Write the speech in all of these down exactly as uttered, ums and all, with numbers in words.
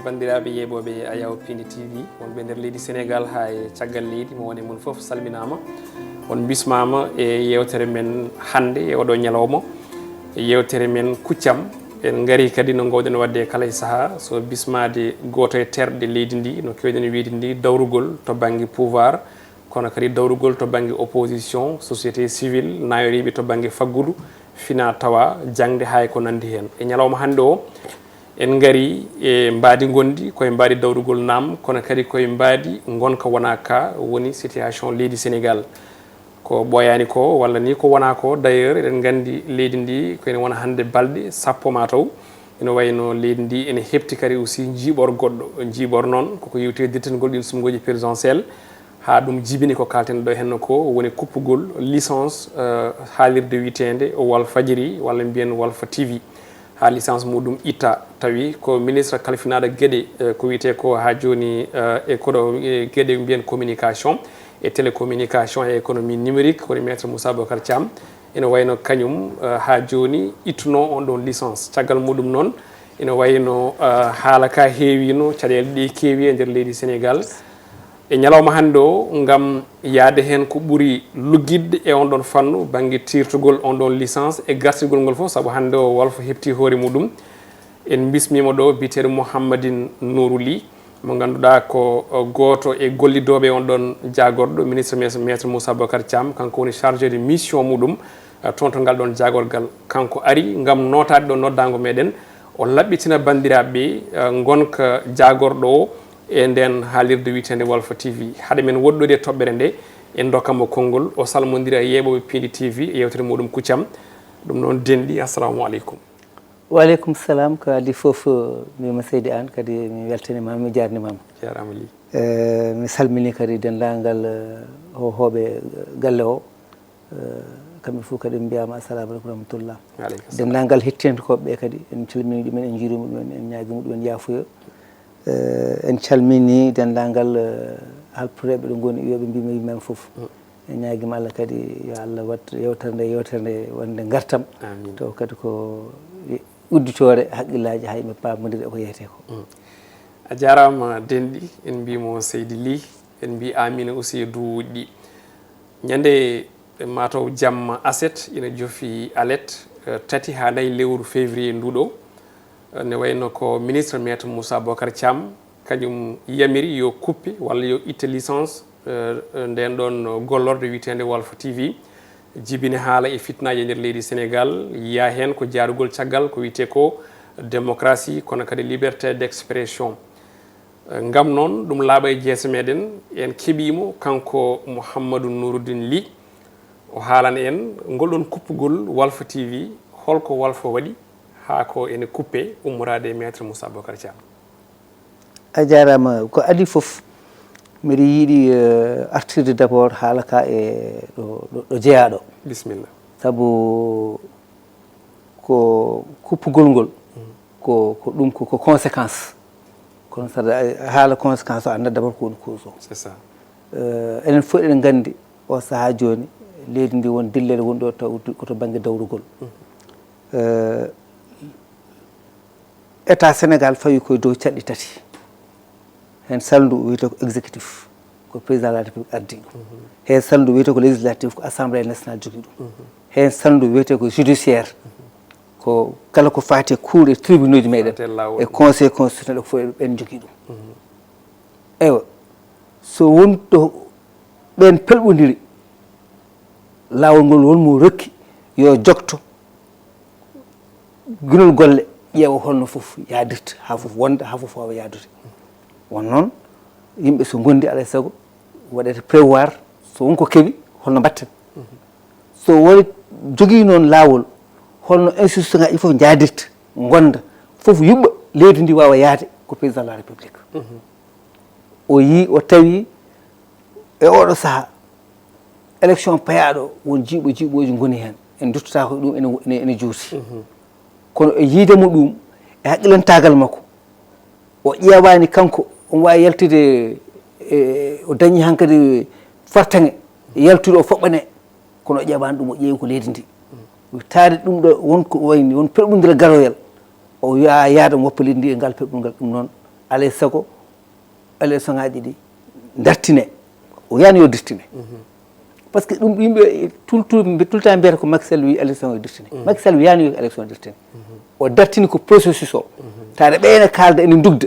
Banndiraaɓe yeeɓooɓe Ayaw Piindi T V, wonɓe nder leydi Senegaal haa e caggal leydi, mo woni mon fof salminaama. On mbismaama e yeewtere men hannde e oɗo ñalawma. E yeewtere men Kuccam, en ngari kadi no ngoowɗen waɗde e kala e sahaa, so bismaade gooto e terɗe leydi ndi, no keewɗen wiyde ndi dawrugol to bannge pouvoir, kono kadi dawrugol to bannge opposition, société civile, naayoriiɓe to bannge faggudu, fina tawa, jaŋde, haa e ko nanndi heen. E ñalawma hannde o, en ngari e mbaadi ngonndi, koye mbaadi dawrugol naam, kono kadi koye mbaadi ngonka wona ka woni situation leydi Senegaal. Ko ɓooyaani ko, walla ni ko wona ko, d'ailleurs, eɗen nganndi leydi ndi ko ene wona hannde balɗe sappo maa taw. Ene wayi no leydi ndi ene heɓti kadi aussi njiiɓor goɗɗo. Njiiɓor noon, koko yewti e dirtingol ɗin sumngooji présidentielle, haa ɗum jibini ko kalten ɗo henno ko woni kuppugol licence, eh, haalirde wiyeteende Walf Fadjiri, walla mbiyen Walf T V. Haa licence muɗum itta, tawi ko ministre kalfinaaɗo geɗe, eh, ko wiyetee ko haa jooni, eh, e koɗo, eh, geɗe mbiyen communication e télécommunication e économie numérique, woni Maître Moussa Bocar Thiam. Ene wayno kañum, eh, haa jooni ittuno on ɗon licence. Caggal muɗum noon, ene wayno, eh, haala ka heewino, caɗeele ɗe keewi e nder leydi Senegaal. E ñalawma hannde o, ngam yahde heen ko ɓuri luggitde e on ɗon fannu, bannge tiirtugol on ɗon licence e gartirgol ngol fof, sabu hannde o Walf heɓti hoore muɗum. En mbismiima ɗo biyeteeɗo Mouhammadine Nourou Ly, mo ngannduɗaa ko, o, gooto e gollidooɓe on ɗon jaagorɗo, ministre mes-, Maître Moussa Bocar Thiam, kanko woni chargé de mission muɗum, eh, toon to ngal ɗon jaagorgal. Kanko ari ngam nootaade ɗo noddaango meɗen, o laɓɓitina banndiraaɓe ɓe, eh, ngonka jaagorɗo o e nden haalirde wiyeteende Walf T V. Hade men woɗɗoyde e toɓɓere nde, en ndokka mo konngol, o salmondira e yeeɓooɓe Piindi T V e yeewtere muɗum Kuccam. Ɗum noon, denɗi, assalamu aleykum. Wa aleykum salam. Ko adii fof, eh, mbiymi seydi Aan, kadi mi weltaniima, mi jaarniima. Jaaraama Ly. Eh, mi salmini kadi denndaangal, eh, ho-, hooɓe galle o. Eh, kamɓe fof kadi mbiyaama assalamu aleykum wa rahmatullah. Wa aleykum salam. Denndaangal hettiyankooɓe ɓe kadi, en calmini ɗumen, en njuuriima ɗumen, en ñaagii ɗumen yaafuya. Eh, en calmini denndaangal, eh, halpureeɓe ɗo ngoni, yo ɓe mbiy men fof. Mm. En ñaagiima Allah kadi, yo Allah waɗ yeewtere nde, yeewtere nde wonde ngartam. Amiin. Taw kadi ko udditoore haqqillaaji, haa yimɓe paamondira e ko yehete ko. Mm. A jaaraama, denɗi, en mbiy mo seydi Ly, en mbiy aamiin aussi e duwuuji ɗi. Ñande mataw jamma aset ina jofi alet, eh, tati haa nayi lewru février nduɗo, eh, ne wayno ko ministre Maître Moussa Bocar Thiam, kañum yamiri yo kuppe walla yo itte licence, eh, nden ɗon gollorde wiyeteende Walf T V, jibini haala e fitnaaji e nder leydi Senegaal, yiya heen ko jaarugol caggal ko wiyetee ko démocratie, kono kadi liberté d'expression. Eh, ngam noon ɗum laaɓa e jeese meɗen, en keɓiimo kanko Mouhamadou Nouroudine Ly, o haalana en ngol ɗon kuppugol Walf T V, holko Walf waɗi haa ko ene kuppe, ummoraade e Maître Moussa Bocar Thiam. A jaaraama. Ko adii fof, mbiɗa yiɗi, eh, artirde d'abord haala ka e ɗo, ɗo, ɗo jeyaa ɗo. Bisimilla. Sabu ko kuppugol ngol, mm, ko, ko ɗum ko, ko conséquence. Kono saɗa haala conséquence o, annda d'abord ko woni cause o. C'est ça. Eh, enen fof eɗen nganndi o sahaa jooni, leydi ndi won dillere woni ɗo taw ko to bannge dawrugol. Mm. Eh, État Sénégal fawi koye dow caɗɗi tati. Heen salndu wiyetee ko exécutif, ko président de la République ardii ɗum. Mhm. Heen salndu wiyetee ko législatif, ko assemblée nationale jogii ɗum. Mhm. Heen salndu wiyetee ko judiciaire, ko kala ko faati e cour e tribunaux ji meɗen, faati e laawol, e conseil constitutionnel, ko fof ɓen jogii ɗum. Mhm. Eywa, so won ɗo ɓen pelɓondiri, laawol ngol won mo rokki yo jokto ginol golle, ƴeewa holno fof yaadirta, haa fof wonda, haa fof waawa yaadude. Won noon, yimɓe so ngondi, alaa e sago, waɗete prévoir, so won ko keɓi, holno mbatten. So woni jogii noon laawol, holno institution ngaji fof njaadirta, ngonda, fof yuɓɓa, leydi ndi waawa yahde ko président de la République. Mhm. O yii, o tawi e oɗo sahaa, élection payaaɗo, won jiiɓo jiiɓooji ngoni heen. En nduttata ko ɗum ene, ene, ene juuti. Mhm. Kono e yiide mo ɗum, e haqqilantaagal makko, o ƴeewaani kanko, omo waawi yaltude, e, o dañi hankadi fartaŋe, yaltude o foɓɓane, kono o ƴeewaani ɗum, o ƴeewi ko leydi ndi. Taade ɗum ɗo won ko wayni, won pelɓondira garoyal, o wiya yaada mo woppa leydi ndi e ngal pelɓungal, ɗum noon, Alay sago élection ngaji ɗi dartine. O wiyani yo dartine. Parce que ɗum yimɓe tout tout tout le temps mbiyata ko Macky Sall wi élection o dartine. Makisal wiyani yo élection dartine. O dartini ko processus o. Taade ɓe ene kalda ene ndugda.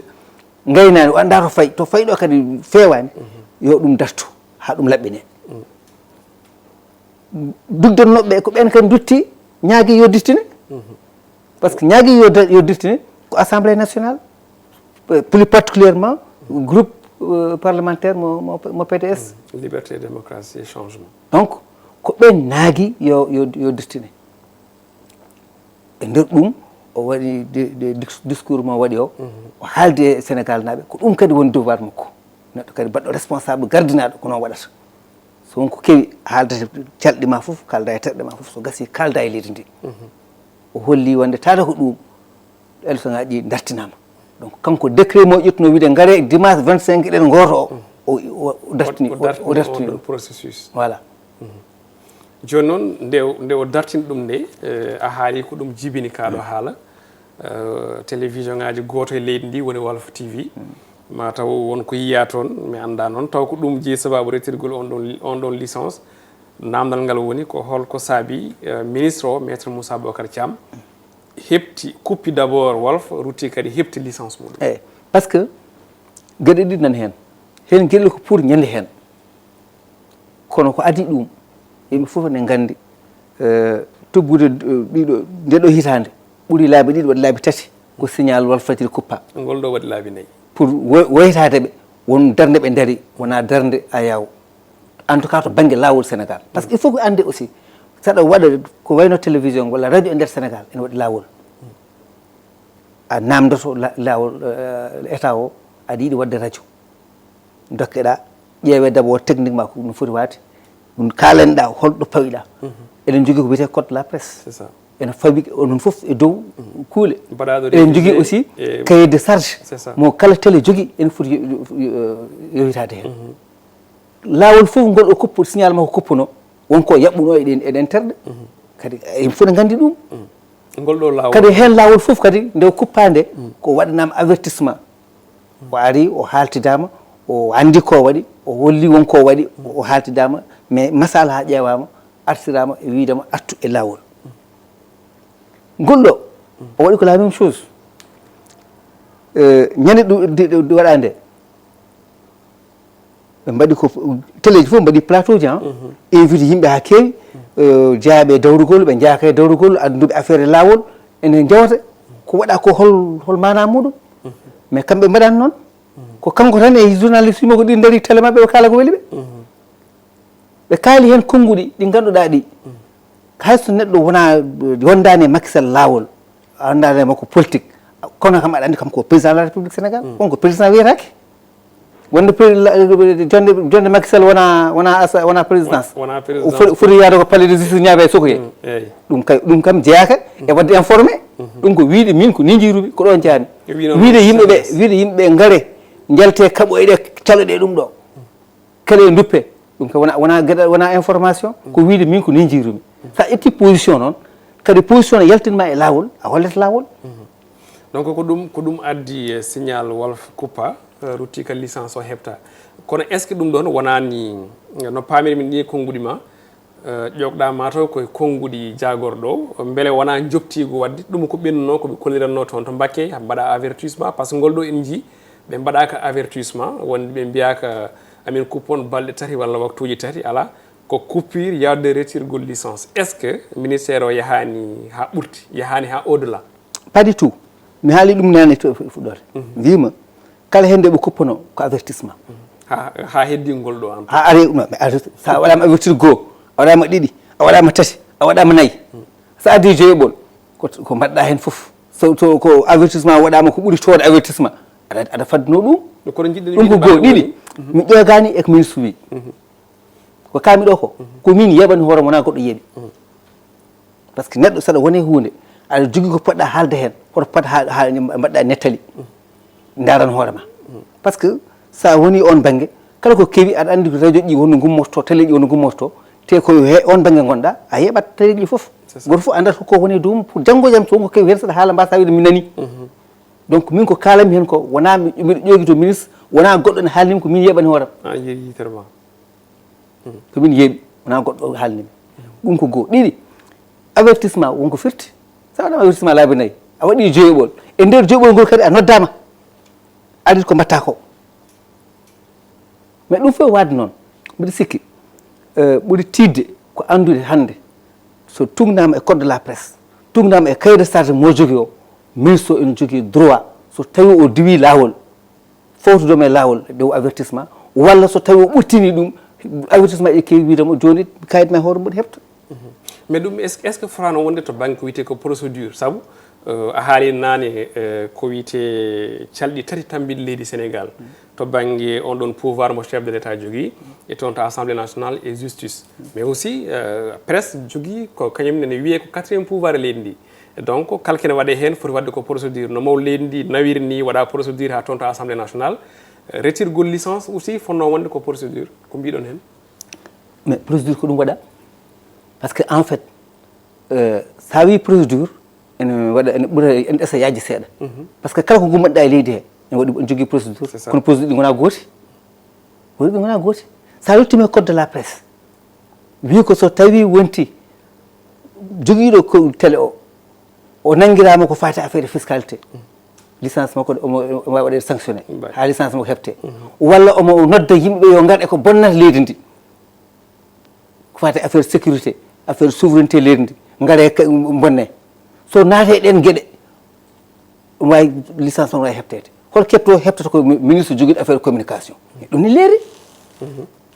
Ngaynaani o annda to fayi to fayi ɗo kadi feewaani. Yo ɗum dartu haa ɗum laɓɓine. Dugdannooɓe ɓe ko ɓeen kadi ndutti ñaagi yo dartine. Parce que ñaagi yo da- yo dartine ko assemblée nationale, euh, plus particulièrement groupe euh, parlementaire mo, mo, mo P D S. Liberté, démocratie et changement. Donc ko ɓeen naagi yo yo yo dartine. E nder ɗum o waɗi de- de- dis- discours mo waɗi o. O haaldi e Sénégal naaɓe ko ɗum kadi woni devoir makko. Neɗɗo kadi baɗɗo responsable gardinaaɗo ko noon waɗata. So won ko kewi haaldata calɗi ma fof kalda e terɗe ma fof so gasi kalda e leydi ndi. O holli wonde tata ko ɗum élection ngaji ɗi dartinama. Donc kanko décret mo ƴettuno wiide ngare dimanche vingt cinq eɗen gooto o o- o o dartini O o- dartini o dartini oɗon ɗum. Processus. Voilà. Jooni noon nde o- nde o dartini ɗum nde eh, a haali ko ɗum jibini kaɗo haala. Eh, télévision ngaji gooto e leydi ndi woni Walf T V. Ma taw won ko yiya toon mi annda noon taw ko ɗum jeyi sababu retirgol on ɗon on ɗon licence. Namdal ngal woni ko holko saabi eh, ministre o maître Moussa Bocar Thiam heɓti kuppi d'abord Walf rutti kadi heɓti licence muɗum. Eyyi par ce que geɗe ɗiɗi nan heen. Heen geɗel ko pour ñande heen. Kono ko adii ɗum yimɓe fof ne nganndi eh, tuggude eh, ɗiɗo nde ɗo hitaande ɓuri laabi ɗiɗi waɗi laabi tati ko signal Walfadjri kuppa. Ngol ɗo waɗi laabi nayi. Pour wo- woytaade ɓe won darnde ɓe ndari wona darnde ayaw. En tout cas to bannge laawol Sénégal parce que il faut que annde aussi saɗa waɗa ko wayno télévision walla radio e nder Sénégal ene waɗi laawol. A namdoto la- laawol eh, état o aɗa yiɗi waɗde radio dokkeɗa ƴeewe d'abord techniquement ko ɗum foti waade. Ɗum kalanɗa holɗo pawiɗa. Eɗen jogii ko wiyetee code de la presse. C'est ça. Ene fawi onon fof e dow kuule. Mbaɗaɗo Eɗen jogii révisé aussi e- cahier de charge C'est ça. Mo kala télé jogii ene foti yo- yo- yo- yowitaade heen. Laawol fof ngol o koppu signal makko koppuno wonko yaɓɓuno eɗen eɗen terɗe. Kadi en fof ne nganndi ɗum. Ngol ɗo laawol. Kadi heen laawol fof kadi nde o kuppa nde ko waɗanaama avertissement. O ari o haaltidaama o anndi ko waɗi o holli won ko waɗi o haaltidaama mais masala haa ƴeewaama artiraama e wiidama artu e laawol. Ngol ɗo o waɗi ko la même chose. Eh, ñande ɗum ɗi- ɗi- ɗi waɗa nde ɓe mbaɗi ko teleji fof mbaɗi plateau ji an invite yimɓe ha kewi jeyaɓe e dawrugol ɓe jeyaka e dawrugol adduɓe affaire e lawol ene jewta ko waɗa ko hol hol mana muɗum mais kamɓe mbaɗani noon ko kanko tan e journaliste yimɓe ko ɗi daari télé maɓɓe ɓe kala ko weli ɓe ɓe kaali heen konnguɗi ɗi ngannduɗaa ɗi hay so neɗɗo wona wondaani e Macky Sall laawol a wondaani e makko politique kono kam aɗa anndi kam ko président de la république sénégal on ko président wiyetaake wonde jonde jonde Macky Sall wona wona asa wona présidence Wona o présidence. foti foti yaade ko palais de justice ñaabe e sokoye Eyi. ɗum kay ɗum kam jeyaaka e wadde informé ɗum ko wiide min ko ni jiirumi ko ɗon jaami Wino wiide non yimɓe ɓe sagesse. Wiide yimɓe ɓe ngare njalte kaɓoyɗe caloɗe ɗum ɗo kala e duppe ɗum kay wona wona geɗal wona information ko wiide min ko ni jiirumi sa ƴetti position noon kadi position ne yaltinma e lawol a hollata lawol Donc ko ɗum ko ɗum addi eh, signal Walf kuppa eh, rutti ka licence o heɓta kono est ce que ɗum ɗon wonani eh, no pamirmi ɗi konnguɗi ma eh, ƴoƴɗa mataw koye konnguɗi jagorɗo o beele wona joptigu wadde ɗum ko ɓennuno koɓe kolliranno toon to Mbakke mbaɗa avertissement par ce que ngol ɗo en jii ɓe mbaɗaka avertissement wonde ɓe mbiyaka amin kuppon balɗe tati walla waktuji tati ala ko coupure yadde retirgol licence est ce que ministère o yahani ha ɓurti yahani ha au delà pas du tout mi haali ɗum nane to fuɗɗore mbima kala hende ɓe kuppuno ko avertissement ha ha heddi ngol ɗo en ha ari ɗum sa waɗama avertir goo a waɗama ɗiɗi a waɗama tati a waɗama nayyi sa addi joyoɓol ko ko mbaɗɗa hen foof so so ko avertissement waɗama ko ɓuri towde avertissement aɗa aɗa fadduno ɗum kono jiɗɗen ɗum ko goo ɗiɗi mi ƴoogani e ko ministre wi ko kami ɗo ko ko min yeɓani hoore wona goɗɗo yeɓi par ce que neɗɗo saɗa wone hunde aɗa jogui ko poɗɗa haalde hen hoto pot ha mbaɗɗa nettali daran hoorema par ce que sa woni on banggue kala ko kewi aɗa andi radio ji wonno gummorto télé ji wonno gummorto te ko he on banggue gonɗa a yeɓat télé ji foof goto foof andat ko woni dow mum pour janggo jam so wonko kewi hen saɗa haala mbasa wiide mi nani Donc min ko kaalanmi heen ko wonaa mi- mbiɗo ƴoogi to ministre, wonaa goɗɗo ne haalnimi, ko min yeeɓani hooram. A yeeɓi yitere ma. Ko min yeeɓi, wonaa goɗɗo haalnimi. Ɗum ko goo. Ɗiɗi, avertissement wonko firti. So a waɗaama avertissement laabi nayi, a waɗi joyɓol. E nder joyɓol ngol kadi a noddaama. Addit ko mbaɗtaa ko. Mais ɗum fof waɗde noon, mbiɗa sikki eh, ɓuri tiiɗde ko anndude hannde so tuugnaama e code de la presse, tuugnaama e cahier de charge mo jogii o, ministre o ene jogii droit so tawi o diwii laawol, fawtude mo e laawol, ɓe o avertissement, walla so tawi o ɓurtinii ɗum, avertissement e kewi wiide mo jooni kayit ma e hoore mum heɓta. Mais ɗum est ce que fotaano wonde to bannge ko wiyetee ko procédure, sabu eh, a haali naane eh, ko wiyetee calɗi tati tammbiɗi leydi Sénégal, to bannge on ɗon pouvoir mo chef de l'état jogii, e toon to assemblée nationale e justice, mais aussi eh, presse jogii ko kañum nene wiyee ko quatrième pouvoir e leydi ndi. Donc kala kene waɗee heen foti waɗde ko procédure, no mawɗo leydi ndi nawiri ni waɗa procédure haa toon to assemblée nationale. Eh, retirgol licence aussi fotnoo wonde ko procédure, ko mbiɗon heen? Mais procédure ko ɗum waɗa. Parce que en fait, eh, so a wii procédure, ene waɗa, ene ɓura, ene ɗesa yaajde seeɗa. Parce que kala ko gummanɗa e leydi he, ene waɗi, ene jogii procédure. C'est ça. Kono procédure ɗi ngonaa gooti. Procédure ɗi ngonaa gooti. So a yettiima e code de la presse, wii ko so tawi wonti jogiiɗo ko télé o, o nanngiraama ko faati affaire fiscalité, licence makko omo omo waawi waɗeede sanctionné. Mbaɗi. Haa licence makko heɓtee. Walla omo nodda yimɓe ɓe yo ngar e ko bonnata leydi ndi, ko faati affaire sécurité, affaire souveraineté leydi ndi, ngaree ka- bonnee. So naatee ɗeen geɗe, ɗum waawi, licence on waawi heɓteede. Hol keɓto heɓtata ko mi- ministre jogiiɗo affaire communication? Ɗum ne leeri.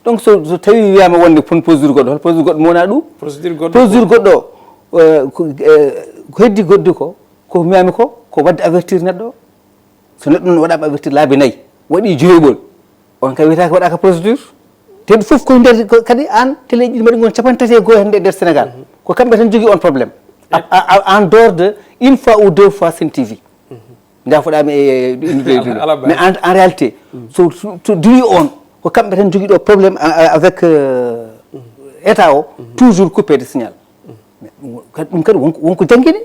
Donc so so tawi wiyaama wonde pon procédure goɗɗo, hol procédure goɗɗo mo wonaa ɗum? Procédure goɗɗo. Procédure goɗɗo o, eh, ko eh, ko heddi goɗɗo ko, ko miyami ko ko waɗde avertir neɗɗo o. So neɗɗo noon waɗaama avertir laabi nayi, waɗi joyɓol, on kay wiyata ko waɗaaka procédure. Te ɗum fof koye nder ko- kadi aan teleeji ɗi mbaɗi ngon capanɗe tati e goo hannde e nder Sénégal, ko kamɓe tan jogii on problème. A- a- a- en dehors de une fois ou deux fois Sen T V, njafoɗaami e e- e- Ala- ala mais en, en réalité so so- so diwi on, ko kamɓe tan jogiiɗo problème a- a- avec euh, état o, toujours coupé de signal. Mais ɗum kadi- ɗum kadi wonko wonko janngini.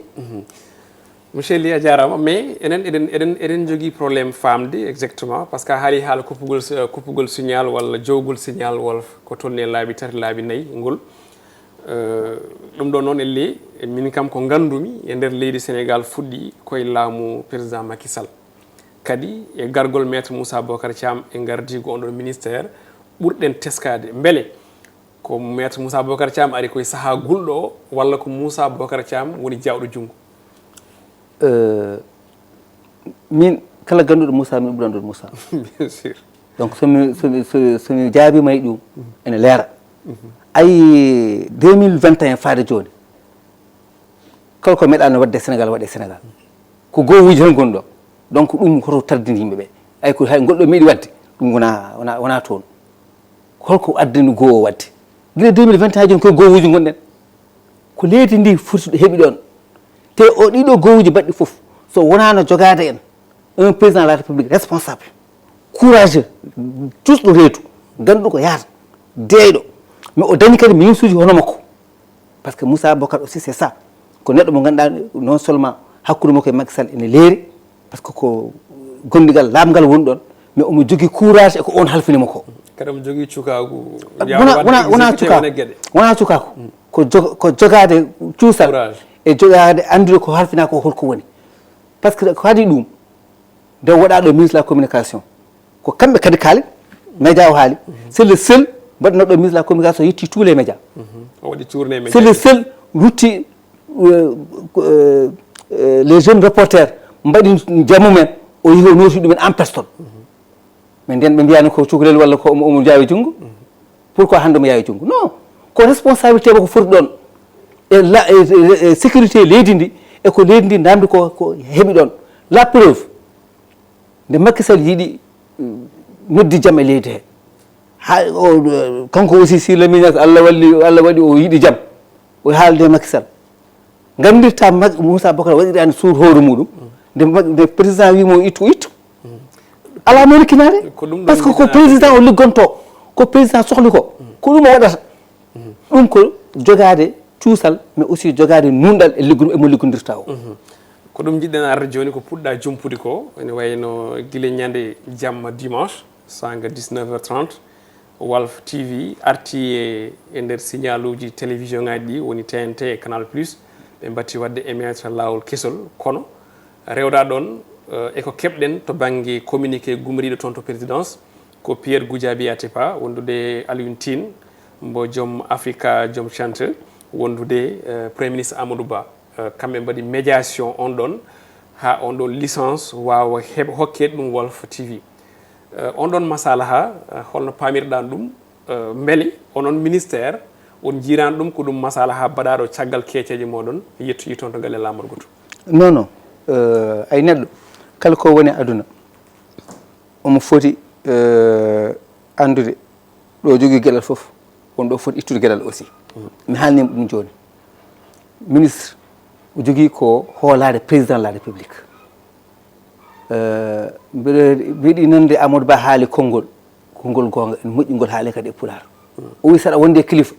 Monsieur Ly, a jaaraama, mais enen eɗen eɗen eɗen jogii problème faamde exactement, parce que a haali haala kuppugol si- kuppugol signal walla jowgol signal walla ko tolni e laabi tati laabi nayi ngol. Euh, ɗum ɗo noon elle, min kam ko nganndumi e nder leydi Sénégal fuɗɗi koye laamu président Macky Sall, kadi e gargol maître Moussa Bocar Thiam e ngardiigu on ɗon ministère, ɓurɗen teskaade mbele ko maître Moussa Bocar Thiam ari koye sahaa gulɗo o, walla ko Moussa Bocar Thiam woni jaawɗo junngo? Euh, min kala gannduɗo Moussa, min ɓuranɗo Moussa. Bien sûr. Donc somi somi so- somi jaabiima e ɗum, ene leera. Ayi deux mille vingt et un faade jooni, kala ko meeɗaano waɗde Sénégal waɗe Sénégal, ko gowuuji tan ngoni ɗo. Donc ɗum hoto tardin yimɓe ɓe. Ay ko hay ngol ɗo meeɗi waɗde, ɗum wona wona wona toon. Holko addani gowo waɗde? Gila deux mille vingt et un jooni koye gowuuji ngonɗen. Ko leydi ndi foti heɓi ɗon. Te o ɗiɗo gowuuji baɗɗi fof, so wonaano jogaade en un président de la République responsable, courageux, cuusɗo reedu, ganduɗo ko yahata, deeyɗo, mais o dañi kadi ministre uji hono makko. Parce que Moussa Bocar aussi c'est ça, ko neɗɗo mo ganduɗa non seulement hakkude makko e Macky Sall ene leeri, parce que ko gondigal laaɓngal woni ɗon, mais omo jogii courage e ko on halfini mo ko. Kadi omo jogii cukaagu. Wona wona wona cukaagu, wona cukaagu. Ko jog- ko jogaade cuusal, e jogaade anndude ko halfinaa ko holko woni. Par ce que ko haadi ɗum, nde waɗaa ɗo ministre de la communication, ko kamɓe kadi kaali, média o haali, c'est le seul mbaɗnoɗo ministre de la communication yetti tous les médias. O waɗi tourné média. C'est le seul rutti euh, euh, euh, les jeunes reporters mbaɗi jamumen, o yehi o nooti ɗumen en personne. Mais nden ɓe mbiyani ko cukalel walla ko omo omo jaawi junngo. Pourquoi hannde omo yaawi junngo? Non, ko responsabilité makko foti ɗon. E la e- e- e sécurité leydi ndi, e ko leydi ndi namdi ko ko heɓi ɗon. La preuve, nde Macky Sall yiɗi euh, noddi jam e leydi he, ha o euh, kanko aussi si le ministre, Allah walli, Allah waɗi o yiɗi jam, o haalde e Macky Sall. Nganndirta Mac- Moussa Bocar waɗirani suur hoore muɗum, nde Mac- nde président wimo ittu ittu. Ala moni kinaade. Ko ɗum ɗon Parce que ko kinaade. Président o liggonto, ko président sohli ko, ko ɗum o waɗata. Ɗum ko jogaade cuusal, mais aussi jogaade nunɗal e liggu emo liggondirta o. Ko ɗum njiɗɗen arde jooni, ko puɗɗa jumpude ko, ene wayno gila ñande jamma dimanche, sanga dix-neuf heures trente, Walf T V arti e, e nder signaluuji télévision ŋaaji ɗi, woni T N T e Canal Plus, ɓe mbatti waɗde émettre laawol kesol, kono rewda ɗon, eh, e ko keɓɗen to bannge communiqué gumriiɗo toon to présidence, ko Pierre Goudiaby Atepa, wondude Alioune Tine, mbo joom Africa, joom Center, wondude, eh, Premier ministre Amadou Ba. Eh, kamɓe mbaɗi médiation on ɗon, haa on ɗon licence waawa heɓ-, hokke ɗum Walf T V. Eh, on ɗon masalaha, eh, holno paamirɗaa ɗum? Eh, mbele onon ministère, on njiiraani ɗum ko ɗum masalaha baɗaaɗo caggal keeceeje mooɗon, yettoyi toon to galle laamorgo to? Non, non. Eh, ay neɗɗo, kala ko woni aduna, omo foti, eh, anndude ɗo jogii geɗal fof, on ɗo foti ittude geɗal aussi. Mi haalnima ɗum jooni. Ministre, o jogii ko hoolaare président de la République. Eh, mbeɗo, mbeɗi nande Amadou Ba haali konngol, konngol goonga, en moƴƴi ngol haale kadi e Pulaar. O wi, saɗa wonde e kilifa,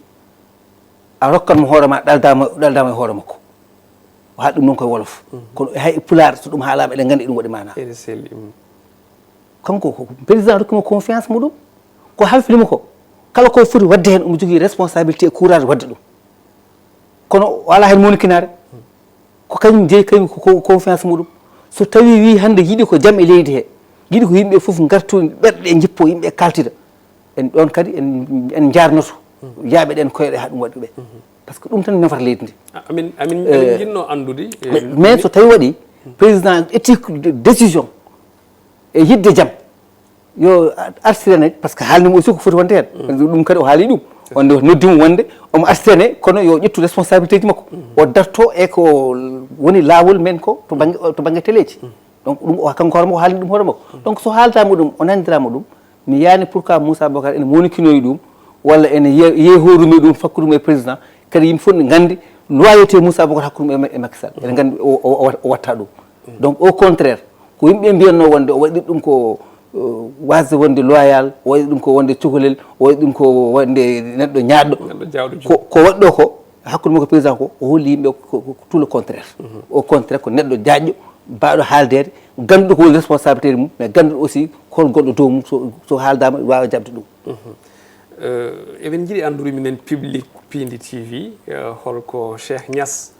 a rokkan mo hoore ma, ɗaldama, ɗaldama e hoore makko. O haali ɗum noon koye wolof. Kono hay e Pulaar, so ɗum haalaama, eɗen nganndi ɗum waɗi maanaa. Ene selli, mm. Kanko ko président rokki mo confiance muɗum, ko halfini mo ko, kala ko foti waɗde heen, omo jogii responsabilité e courage waɗde ɗum. Kono o alaa heen mawnikinaare. Ko kañum jeyi, kañum ko, ko confiance muɗum. So tawii wii hannde yiɗi ko jam e leydi he, yiɗi ko yimɓe fof ngartu, ɓerɗe njippo, yimɓe kaltida, en ɗoon kadi en, en njaarnoto, yaaɓe ɗen koyɗe haa ɗum waɗi ɓe. Parce que ɗum tan nafata leydi ndi. A-, amin, amin, eh, amin njiɗno anndude, eh, mais, mais so tawi waɗi, président ƴetti ko de-, décision e yidde jam, yo a-, artirane, parce que haalni mo aussi ko foti wonde heen. Ɗum kadi o haali ɗum. Wonde noddimo wonde omo artirane, kono yo ƴettu responsabilité ji makko. O darto e ko woni laawol men ko to bannge, to bannge teleeji. Donc ɗum o, kanko hoore makko o haalni ɗum hoore makko. Donc so haaltaama ɗum, o nanndirama ɗum, mi yaani pourquoi Moussa Bocar ene monikinoyi ɗum, walla ene ye-, yeehoorumi ɗum, fakkude mo e président, kadi yimɓe fof ne nganndi loyauté Moussa Bocar hakkude mo e Ma-, e Macky Sall. Ene nganndi o, o, o, o watta ɗum. Donc au contraire, ko yimɓe mbiyatno wonde o waɗi ɗum ko, eh, wasde wonde loyal, o waɗi ɗum ko wonde cukalel, o waɗi ɗum ko wonde neɗɗo ñaaɗɗo. Neɗɗo jaawɗo jikku. Ko, ko waɗɗo ko, hakkude makko e président ko, o holli yimɓe ko, ko, ko tout le contraire. Au contraire, ko neɗɗo jaajɗo, baaɗo haaldeede, gannduɗo ko woni responsabilité mum, mais gannduɗo aussi ko hol gonɗo dow mum, so, so haaldaama, waawa jaɓde ɗum. Eh, eɗen njiɗi anndude minen public Piindi T V, eh, holko Cheikh Niass,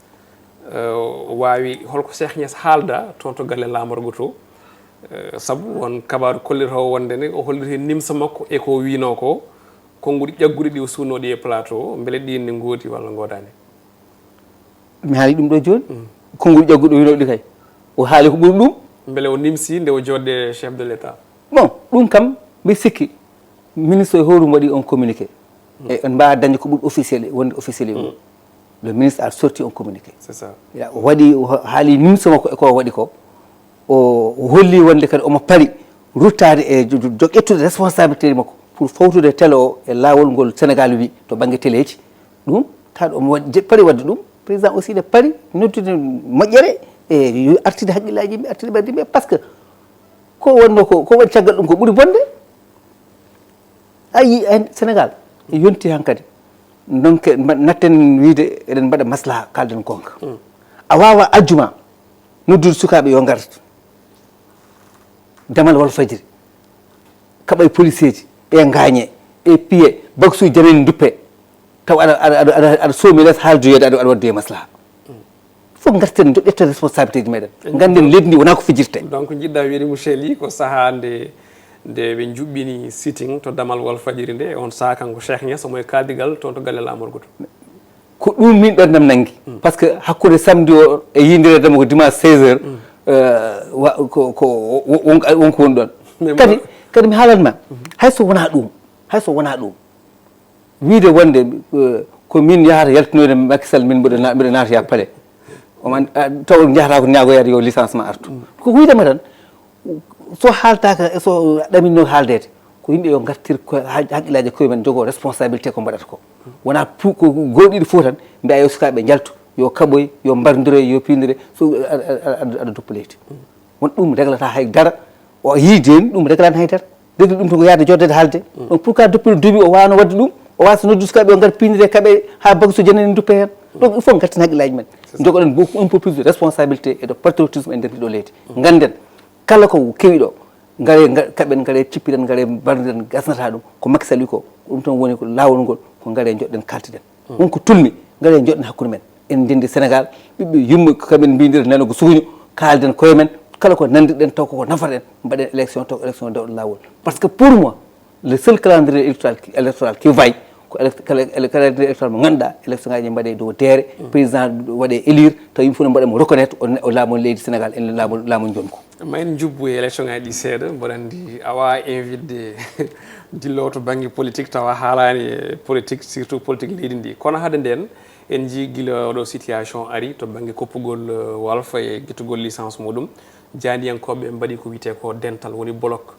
eh, waawi, holko Cheikh Niass haalda toon to galle laamorgo to? Eh, sabu won kabaaru kolliroowo wonde ne o holliti nimsa makko e ko o wiinoo ko, konnguɗi ƴagguɗi ɗi o suunnoo ɗi e plateau, mbele ɗiin ne ngoodi walla ngoodaani? Mi haali ɗum ɗo jooni. Konnguɗi ƴagguɗi o wiinoo ɗi kay, o haali ko ɓuri ɗum. Mbele o nimsi nde o jooɗde chef de l'État? Bon, ɗum kam, mbi sikki, ministre e hoore mum waɗi on communiqué. E en mbaawa dañde ko ɓuri officiel, wonde officiel e mum. Le ministre a sorti on communiqué. C'est ça. Ya, o waɗi, o haali nimsa makko e ko o waɗi ko. O, o holli wonde kadi omo pari ruttaade e jo-, jo-, jo-, ƴettude responsabilité makko pour fawtude télé o e laawol ngol Sénégal wi to bannge teleeji. Ɗum, tawa omo waɗi, je-, pari waɗde ɗum. Président aussi ne pari noddude moƴƴere e yo artide hakkillaaji yimɓe, artide ɓerɗe yimɓe, parce que ko wonno ko, ko waɗi caggal ɗum ko ɓuri bonde. A yii en Sénégal, yonti hankadi. Donc, mba-, natten wiide eɗen mbaɗa maslaha, kalden goonga. A waawa ajjuma noddude sukaaɓe yo ngar. Damal Walfadjri, kaɓa e policeeji, ɓe ngaañe, ɓe piye, baksuuji janani duppe. Taw aɗa, aɗa, aɗa, aɗa, aɗa soomi les haaldoyeede, aɗa, aɗa waɗdoye maslaha. Fof ngarten, jo-, ƴetten responsabilité ji meɗen. Ngannden leydi ndi wonaa ko fijirte. Donc, njiɗɗa wiide, monsieur Ly, ko sahaa nde, nde ɓe njuɓɓini sitting to damal Walfadjri nde, on sahaa kanko Cheikh Niass, omo e kaaldigal toon to galle laamorgo to. Ko ɗum min ɓerndam nanngi. Par ce que hakkunde samedi o e yiyndere dama ko dimanche seize heures, euh, wa-, ko, ko wo-, won, won ko woni ɗoon. Mais kadi, mo- kadi mi haalan ma, hay so wonaa ɗum, hay so wonaa ɗum, wiide wonde, eh, ko min yahata yaltinoyde Macky Sall, min mbiɗa na-, mbiɗa naata yak palais. Oman, ah, taw njahata ko ñaagoyaade yo licenciement artu. Ko wiidema tan, so haaltaaka, so ɗaminno haaldeede, ko yimɓe yo ngartir ko ha-, hakkillaaji koye men, njogoo responsabilité ko mbaɗata ko. Wonaa pu-, ko gooɗiɗi fof tan, mbiya yo sukaaɓe njaltu, yo kaɓoy, yo mbardiroy, yo piindire, so aɗa, aɗa, aɗa, aɗa duppa leydi. Won ɗum reglata hay dara, o yii jooni ɗum reglaani hay dara. Régler ɗum tan ko yahde joddede haalde. Donc pourquoi depuis le début o waawno waɗde ɗum? O waasa noddu sukaaɓe o ngar piindire kaɓe haa bagage o janani duppe heen. Donc il faut ngarten haqqillaaji men, jogoɗen beaucoup un peu plus de responsabilité et de patriotisme e nder ndiɗo leydi. Ngannden kala ko kewi ɗo, ngare nga- kaɓen, ngare cippiren, ngare mbardiren, gasnata ɗum. Ko Macky Sall wi ko, ɗum tan woni ko laawol ngol, ko ngare joɗɗen kaltiden. Won ko tulmi, ngare joɗɗen hakkunde men. En ndenndi Sénégal, ɓiɓɓe yumma ko kamen mbindir nanogo suuño, kaalden koye men, kala ko nandirɗen taw koko nafaten, mbaɗen élection taw élection dewɗo laawol. Par ce que pour moi, le seul calendrier électoral, électoral qui vaille, ko élec- kala- ele- calendrier électoral mo ngannduɗaa élection ngaji mbaɗe dow deere, président waɗe élire, taw yimɓe fof ne mbaɗa mo reconnaître o ne- o laamu leydi Sénégal, en laamu laamu jonko. Ma en njubbu e élection ngaji ɗi seeɗa, mboɗo anndi a wawa invitde dillo to banggue politique tawa haalani e politique, surtout politique leydi ndi. Kono hade nden, en jii gila oɗo situation ari to banggue koppugol eh, Walfa e guittugol licence muɗum, jaadiyankoɓe mbaɗi ko wiyete ko dental, woni bloc.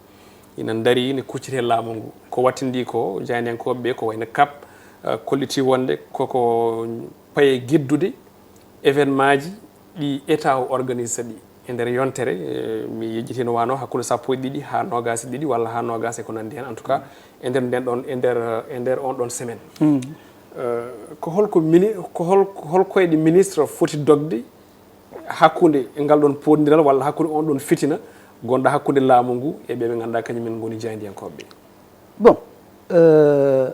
Ina dari, ina kucciti e laamu ngu. Ko wattindi ko jaadiyankoɓe ɓe, ko wayno kap, eh, kolliti wonde koko paye geddude événement ji ɗi état o organise ɗi e nder yontere, eh, mi yejjitino wano hakkunde sappo e ɗiɗi ha nogas e ɗiɗi walla ha nogas e ko nandi hen, en tout cas e nder nden ɗon, e nder e nder on ɗon semaine. Eh, ko holko mini ko hol hol koyɗe ministre foti dogde hakkunde e ngal ɗon poɗdiral walla hakkunde on ɗon fitina gonɗo hakkunde laamu ngu e ɓe ɓe ngannduɗaa kañum en ngoni jaayndiyankooɓe ɓe? Bon, euh,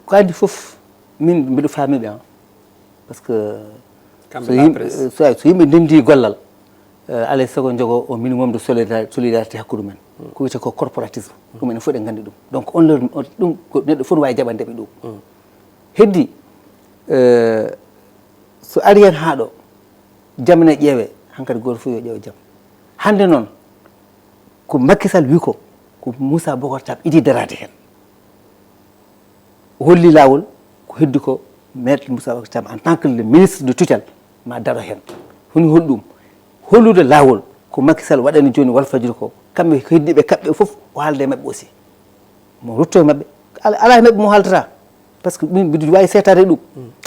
ko adii fof, min mbiɗo faami ɓe, parce que so yimɓe ndenndi gollal, alay sago jogo o minimum de solidarité hakkude men, ko wiyete ko corporatisme. Ɗum enen fof ɗen nganndi ɗum. Donc on leur ɗum ko neɗɗo fof ne waawi jaɓande ɓe ɗum. Heddi, so ari hen haa ɗo, jam ene ƴeewe, hankadi gooto fof yo ƴeew jam. Hannde noon, ko Macky Sall wi ko, ko Moussa Bocar Thiam idii daraade heen. O holli laawol, ko heddi ko, maître Moussa Bocar Thiam en tant que le ministre de tutelle ma daro heen. Woni holɗum? Hollude laawol ko Macky Sall waɗani jooni Walfadjri ko, kamɓe ko heddiiɓe kaɓɓe fof, o haalda e maɓɓe aussi. Mo rutto e maɓɓe. Alaa e maɓɓe mo haaldata, parce que min mbiɗo waawi seetaade ɗum.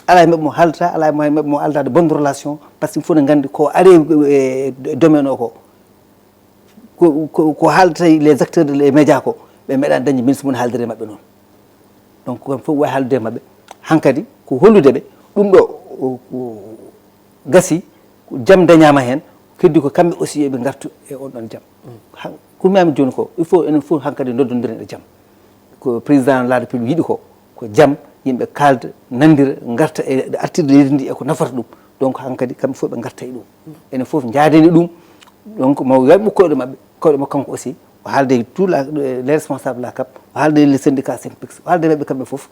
Alaa e maɓɓe mo haaldata, alaa e maɓɓe mo haaldata de bonne relation, parce que il faut ne nganndi ko ari e domaine o ko. Ko haaldata les acteurs de les médias ko, ɓe meeɗa dañde ministre mum haaldere e maɓɓe noon. Donc ko fof wawi haaldude e maɓɓe. Hankadi ko hollude ɓe ɗum ɗo gasi, jam dañama hen, heddi ko kamɓe aussi yoɓe gartu e on ɗon jam. Ko mami joni ko, il faut enen fof hankadi noddodiren e jam. Ko président de la république yiɗi ko, ko jam, yimɓe kaalda, nandira, garta e artirde leydi ndi e ko nafata ɗum. Donc hankadi kamɓe fof ɓe garta e ɗum. Enen fof jaadeni ɗum. Donc mo waɗ ɓukkoyɗo maɓɓe, koyɗo makko kanko aussi, o haalde tout la, les responsables la cap, o haalde les syndicats synpics, o haalde maɓɓe kamɓe fof.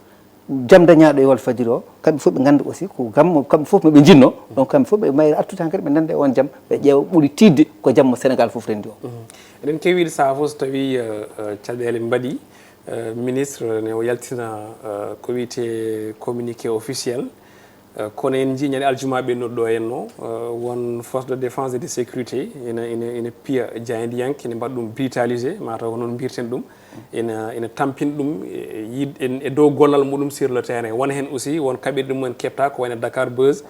Jam dañaɗo e Walfadjri o, kamɓe fof ɓe ganda aussi ko gam kamɓe fof moɓe jinno. Donc kamɓe fof ɓe mayra artude hankadi ɓe nanda e on jam, ɓe ƴeewa ɓuuri tiidde ko jam mo Sénégal fof rendi o. Eɗen kewi wiide saha fof so tawi caɗele mbaɗi, ministre ne o yaltina ko wiyete communiqué officiel. Kono en njii ñande aljuma ɓennuɗo ɗo henno, won force de défense et de sécurité ina ina ina piya jaayndiyanke, ina mbaɗa ɗum brutalisé, mataw ko noon mbirten ɗum. Ina ina tampina ɗum e dow gollal muɗum sur le terrain. Won heen aussi won kaɓirɗe mumen keɓta ko wayno Dakar Buzz,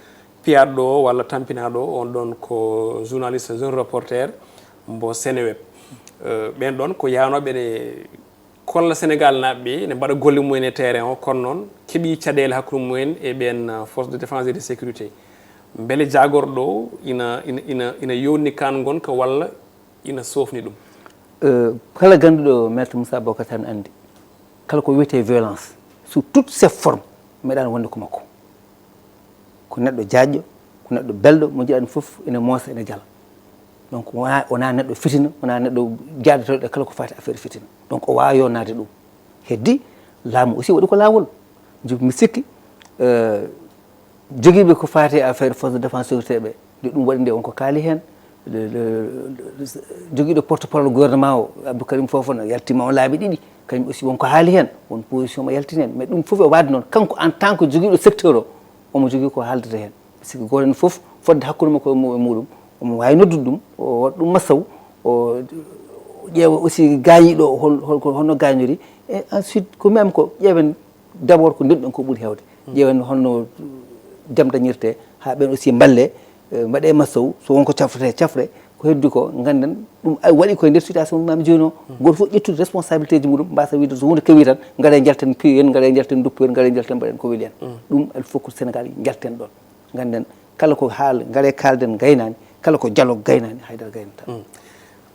piyaɗo ɗo walla tampinaɗo o, on ɗon ko journaliste, jeune reporter mbo Seneweb. Ɓen ɗon ko yaanooɓe ene kolla Sénégal naaɓe ɓe ne mbaɗa golle mumen e terrain o, kono noon keɓi caɗeele hakkunde mumen e ɓen force de défense et de sécurité. Mbele jaagorɗo o ina ina ina ina yowni kan ngonka walla ina soofni ɗum? Kala ganduɗo maître Moussa Bocar Thiam ne andi, kala ko wiyete violence sous toutes ses formes, meeɗani wonde ko makko. Ko neɗɗo jaajɗo, ko neɗɗo belɗo, mo jiɗani fof ene moosa, ene jala. Donc wona wona neɗɗo fitina, wona neɗɗo jaadotooɗo e kala ko faati affaire fitina. Donc o wawa yonnaade ɗum. Heddi laamu aussi waɗi ko laawol. Jogi mi sikki jogiiɓe ko faati e affaire force de défense sécurité ɓe, nde ɗum waɗi nde won ko kaali heen. Jogiiɗo porte parole gouvernement o, Abdou Karim Fofana, yaltiima o laabi ɗiɗi, kañum aussi won ko haali heen, won position mo yaltini heen. Mais ɗum fof e waɗde noon, kanko en tant que jogiiɗo secteur o, omo jogii ko haaldata heen. Siki gooto heen fof fodde hakkunde makko e muɗum, omo waawi noddude ɗum, o waɗa ɗum massaw, o ƴeewa aussi gaañiiɗo o hol holko honno gaañori. Et ensuite ko même ko ƴeewen d' abord ko ndenɗon ko ɓuri heewde. Ƴeewen honno jam dañirte, haa ɓeen aussi mballe, mbaɗe massaw, so won ko cafrete cafre, Ko heddi ko, ngannden ɗum ay waɗi koye nder situation mami jooni o. Gooto fof ƴettude responsabilité ji muɗum, mbasa wiide so huunde kewi tan, ngare njalten piyen, ngare njalten duppoyen, ngare njalten mbaɗen ko weli en. Ɗum, il faut que Sénégal njalten ɗon. Ngannden, kala ko haal, ngare kaalden gaynaani, kala ko dialogue gaynaani, haydara gaynata.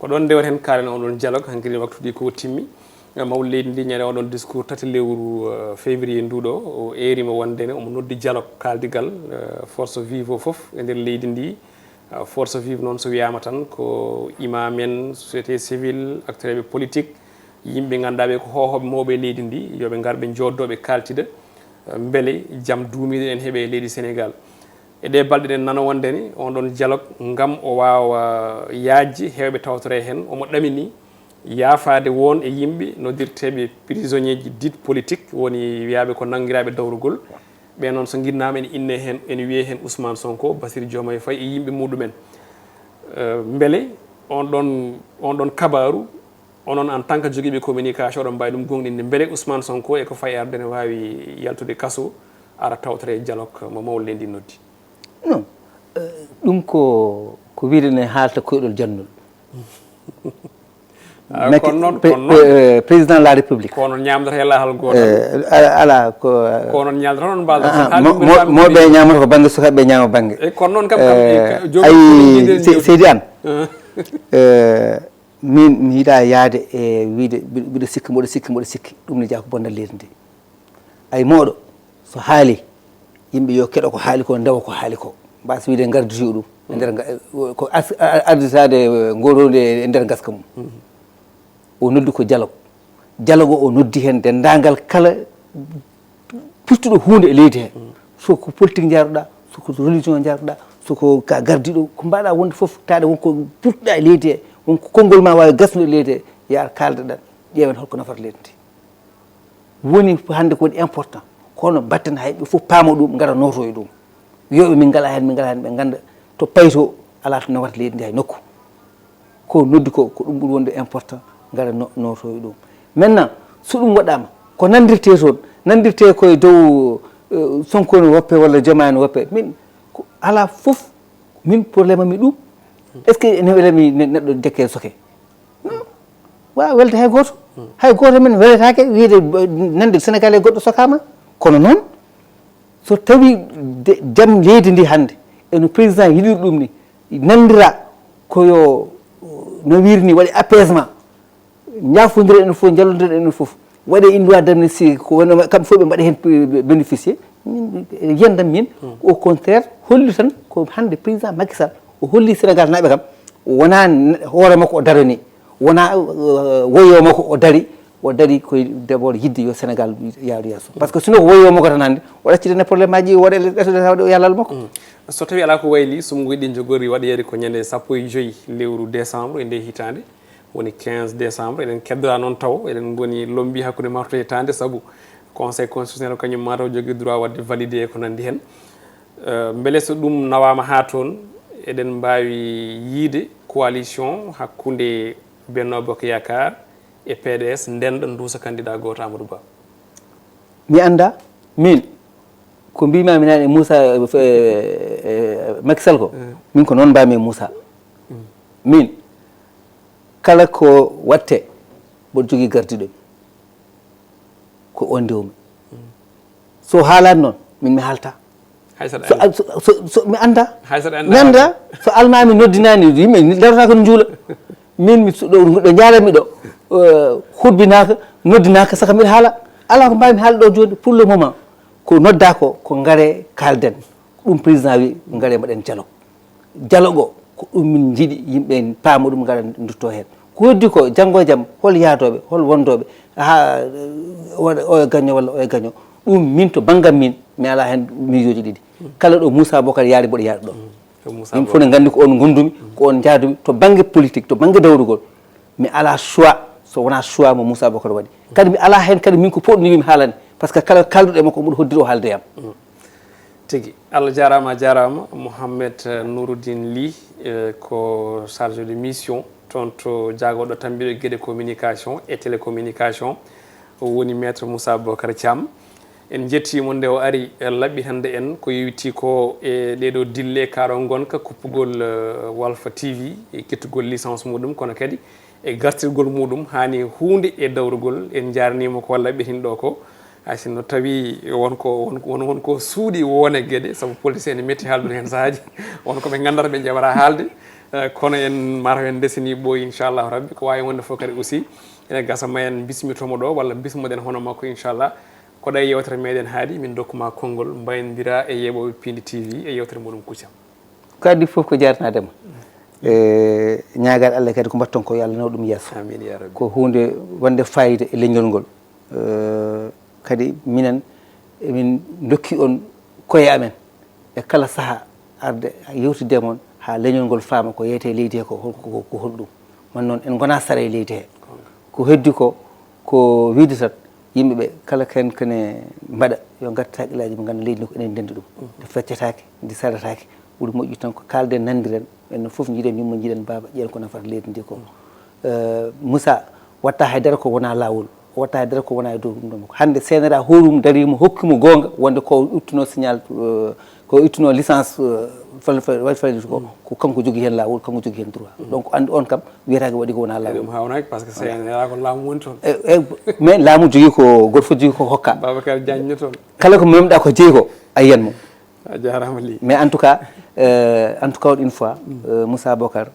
Ko ɗon ndeweten, kaalen on ɗon dialogue, hankkadi waktuuji ko timmi. Eh, mawɗo leydi ndi, ñande on ɗon discours tati lewru, eh, février nduɗo, o eerima wonde ne omo noddi dialogue, kaaldigal, eh, force vive o fof e nder leydi ndi. Eh, force vive noon, so wiyama tan, ko imam en, société civile, acteur ɓe politique, yimɓe ngannduɗaa ɓe ko hoohooɓe mawɓe e leydi ndi, yoɓe ngar ɓe jooddo ɓe kaaltida, eh, mbele jam duumiiɗo en heɓe e leydi Sénégal. E ɗee balɗe ɗen nano wonde ne on ɗon dialogue, ngam o waawa yaajde, heewɓe tawtore heen, omo ɗamini yaafaade won e yimɓe noddirteeɓe prisonnier ji dits politiques, woni wiyaaɓe ko nanngiraaɓe dawrugol. Ɓe noon so nginnaama ene innee heen, ene wiyee heen Ousmane Sonko, Bassirou Diomaye Faye e yimɓe muɗum en. Eh, mbele on ɗon, on ɗon kabaaru, onon en tant que jogiiɓe communication, oɗon mbaawi ɗum goongɗinde, mbele Ousmane Sonko e ko fayi arde ne waawi yaltude kaso, ara tawtore e dialogue mo mawle ndi noddi? Non. Eh, ɗum ko, ko wiyde ne haalta koyɗol jannol. Ah, mais kono noon, pré-, kono noon, eh, président de la République. Ko onon ñaamdata e lahal gootal. Eh, ala, ala, ko, eh, ko onon ñaamdata, onon mbaaldata. Ah, tan mo-, mo-, mawɓe ñaamata ko bannge, sukaaɓe ñaama bannge. E kono noon kam, kam, eh, ka-, joom ayi, ɗum yiide se-, jooɗi. Seydi Anne, eh, min mi yiɗa yaade e wiyde mbi-, mbiɗo sikki, mboɗo sikki, mboɗo sikki. Ɗum ne jeyaa ko bonannde leydi ndi. Ay, mawɗo, so haali, yimɓe yo keɗo ko haali ko, ndewa ko haali ko. Mbasa wiyde ngarditiiɗo ɗum e nder nga-, ko as-, a-, arditaade, eh, ngorode e nder ngaska mum. O noddi ko dialogue. Dialogue o, o noddi heen denndaangal kala firtuɗo huunde e leydi he. So ko politique njaruɗaa, so ko religion njaruɗaa, so ko ka gardiiɗo, ko mbaɗa wonde fof, taade won ko firtuɗaa e leydi he, won ko konngol ma waawi gasnude e leydi he, yaar kaaldeɗen, ƴeewen holko nafata leydi ndi. Woni hannde ko woni important, kono mbatten hay ɓe fof paama ɗum, ngara nooto e ɗum. Wiyooɓe min ngalaa heen, min ngalaa heen, ɓe ngannda to payto, alaa to nawata leydi ndi hay nokku. Ko noddi ko, ko ɗum ɓuri wonde important, ngara no-, nooto e ɗum. Maintenant, so ɗum waɗaama, ko nanndirtee toon, nanndirtee koye dow, eh, Sonko no woppe walla Diomaye no woppe. Min, ko alaa fof, min problème am e ɗum. Est-ce que ene wela mi ne-, neɗɗo dekke soke? Non. Waawa welde hay gooto. Hay gooto men weletaake wiyde, eh, nande Sénégal e goɗɗo sokaama. Kono noon, so tawi de-, jam leydi ndi hannde, e no président yiɗiri ɗum ni, nanndira ko yo, no wiiri ni, waɗi apaisement, njaafondira enen fof, njallondira enen fof, waɗe une loi d'amnistie, ko wonno kam fof ɓe mbaɗa heen p-, bénéficier. Min, yiyandam min, au contraire, holli tan ko hannde président Macky Sall, o holli Sénégal naaɓe kam, wonaa n-, hoore makko o darani, wonaa, euh, woyo makko o dari, o dari koye d'abord yiɗde yo Sénégal yaaru yeeso. Parce que sinon ko woyo makko tan hannde, o ɗaccitane problème aji, o waɗa les, les, tawde o yalal makko. Mm. So tawi alaa ko wayli, so mo ngoyɗi jogori waɗa yeru ko ñande sappo e joyi lewru décembre e nde hitaande, woni quinze décembre, eɗen keddora noon taw, eɗen ngoni lombi hakkunde marto e hitaande, sabu Conseil constitutionnel kañum mataw jogii droit waɗde validé e ko nanndi heen. Eh, mbele so ɗum nawaama haa toon, eɗen mbaawi yiide coalition hakkunde Benno Bokk Yaakaar e P D S, ndenda, nduusa candidat gooto Amadou Ba? Mi annda, min, ko mbimi mi nane e Moussa, eh, eh, Macky Sall ko, min ko noon mbami e Moussa. Min, kala ko watte, mboɗo jogii gardiiɗo mi. Ko on ndewmi. So haalaani noon, min mi haalta. Hay saɗa So, annda. so, so, so mi annda. Hay saɗa annda. Mi annda, so almaami noddinaani, yimɓe darata ko no njuula. Min mi su-, ɗo, ɗo njaalatmi ɗo, eh, hubbinaaka, noddinaaka, saka mbiɗa haala. Alaa ko mbaawmi haalde ɗo jooni, pour le moment. Ko noddaa ko, ko ngare kaalden. Ɗum président wi, ngare mbaɗen dialogue. Dialogue o, ko ɗum min njiɗi, yimɓe en paama ɗum, ngara ndutto heen. Ko heddi ko, janngo e jam, hol yahdooɓe, hol wondooɓe, haa, eh, waɗa oyo gaño walla oyo gaño. Ɗum min to banngam min, mi alaa heen miijooji ɗiɗi. Kala ɗo Moussa Bocar yaari, mboɗo yaari ɗo. Mm. Ko Moussa Yimɓe fof ne Bocar. Nganndi ko on ngonndumi, ko on njahdumi, to bannge politique, to bannge dawrugol. Mi alaa choix, so wonaa choix mo Moussa Bocar waɗi. Kadi mi alaa heen kadi min ko poɗnimi mi haalani. Par ce que kala kaalduɗo e makko, mboɗo hoddiri o haalde yam. Mm. Tigi. Allah jaaraama, a jaaraama. Mohamed, eh, Nouroudine Ly, eh, ko chargé de mission toon to jaagorɗo tambiiɗo geɗe communication e télécommunication. O woni Maître Moussa Bocar Thiam. En njettii mo nde o ari, eh, laɓɓitande en ko yowitii ko e ɗee ɗoo dille, kaaɗoo ngonka kuppugol, eh, Walfa T V, e ƴettugol licence muɗum, kono kadi e gartirgol muɗum haa ni huunde e dawrugol. En njaarnii mo ko laɓɓitin ɗoo ko. Hay sinno tawi won ko, won, won, won ko suuɗi won e geɗe, sabu politicien ene metti haaldude heen sahaaji. Won ko ɓe nganndata ɓe njawata haalde, eh, kono en mataw en ndesini ɓooyi, inchallahu rabbi. Ko waawi wonde fof kadi aussi, ene gasa ma en bismitomo ɗo, walla bismoɗen hono makko, inchallah. Ko ɗo e yewtere meɗen haaɗi, min dokkuma konngol, mbayndira e yeɓoɓe Piindi T V e yewtere muɗum Kuccam. Ko addi fof ko jarnade ma. E ñaagal Allah kadi ko mbatton ko, yo Allah naw ɗum yeeso. Amin ya rabbi. Ko huunde wonde fayida e leñol ngol. Eh, kadi minen emin dokki on koye amen e kala saha arde yewtidde e mon haa leñol ngol faama ko yeyete e leydi he ko, ko, ko, ko holɗum. Man noon en ngona sara e leydi he. Ko heddi ko, ko wiide tan yimɓe ɓe kala ken kene mbaɗa yo ngartu haqqillaaji ɓe ngannda leydi ndi ko enen ndenndi ɗum. Ndi feccetaake, ndi sarataake. Ɓuri moƴƴi tan ko kaalden, nanndiren, enen fof njiɗen yumma, njiɗen baaba, ƴeen ko nafata leydi ndi ko. Eh, Moussa watta haydara ko wona laawol, watta haydara ko wona e dow ɗum ɗon. Hannde C N R A hoore mum darii mo, hokki mo goonga wonde ko ittuno signal, eh, ko ittuno licence, eh, fal-, fal-, waɗi fayida ko, ko kanko jogii heen laawol, kanko jogii heen droit. Donc, anndi on kam wiyata ko waɗi ko wona laawol. Ɗum haawnaki, parce que C N R A ko laamu woni toon. Eh, eh, mais laamu jogii ko, gooto fof jogii ko hokka. Babacar Diagne ne toon. Kala ko memɗa ko jeyi ko, a yiyan mo. A jaaraama Ly. Mais en tout cas, euh, en tout cas, une fois, euh, Moussa Bocar,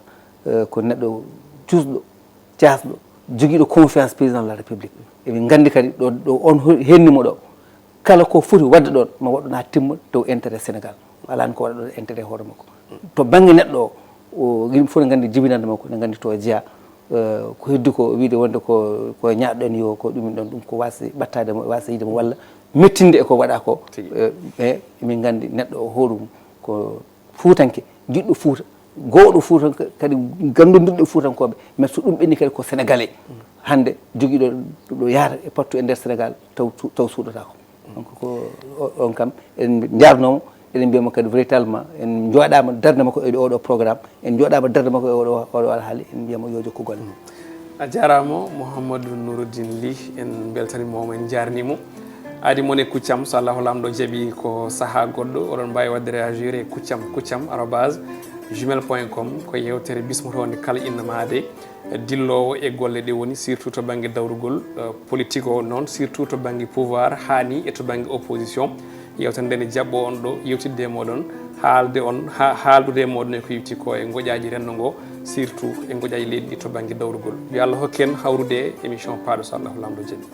euh, ko neɗɗo juusɗo, jaasɗo, jogiiɗo confiance président de la République. Emin nganndi kadi ɗo, ɗo on ho-, henni mo ɗo. Kala ko foti waɗde ɗon, ma waɗ ɗum haa timma dow intérêt Sénégal. Alaa ko waɗa ɗon intérêt hoore makko. To bannge neɗɗo o, o, yimɓe fof ne nganndi jibinande makko, ne nganndi to jeyaa. Eh, ko heddi ko wiide wonde ko, ko ñaaɗɗen yo ko ɗum ɗon, ɗum ko waasde ɓattaade mo, waasde yiide mo, walla mettinde e ko waɗa ko. Tigi. Eh, mais emin nganndi neɗɗo o hoore mum ko fuutanke, jiɗɗo Fuuta, gowɗo Fuuta, kadi ganndondirɗo e Fuutankooɓe, mais so ɗum ɓenni kadi ko Sénégalais. Hannde jogiiɗo ɗo yaata e partout e nder Sénégal taw su-, taw suuɗataako. Donc ko o-, on kam en njaarnoo mo, eɗen mbiya mo kadi véritablement en njooɗaama darnde makko e oɗo programme, en njooɗaama darnde makko e oɗo, oɗo alhaali, en mbiya mo yo jokku golle. A jaaraama Mouhamadou Nourouddine Ly, en mbeltaniima mo, en njaarnii mo. Aadi mon e Kuccam, so Allahu Laamɗo jaɓii ko sahaa goɗɗo, oɗon mbaawi waɗde réagir e kuccam, kuccam arobase gmail point com, ko yeewtere bismotoonde kala innamaade dilloowo e golle ɗe woni, surtout to bannge dawrugol, eh, politique o noon, surtout to bannge pouvoir, haa ni e to bannge opposition. Yewtere nde ne jaɓɓo on ɗo, yewtidde e moɗon, haalde on, ha-, haaldude e moɗon e ko yewti ko e ngoƴaaji renndo ngo, surtout e ngoƴaaji leydi ndi to bannge dawrugol. Yo Allah hokke en hawrude e émission paaɗo so Allahu Laamɗo jaɓi.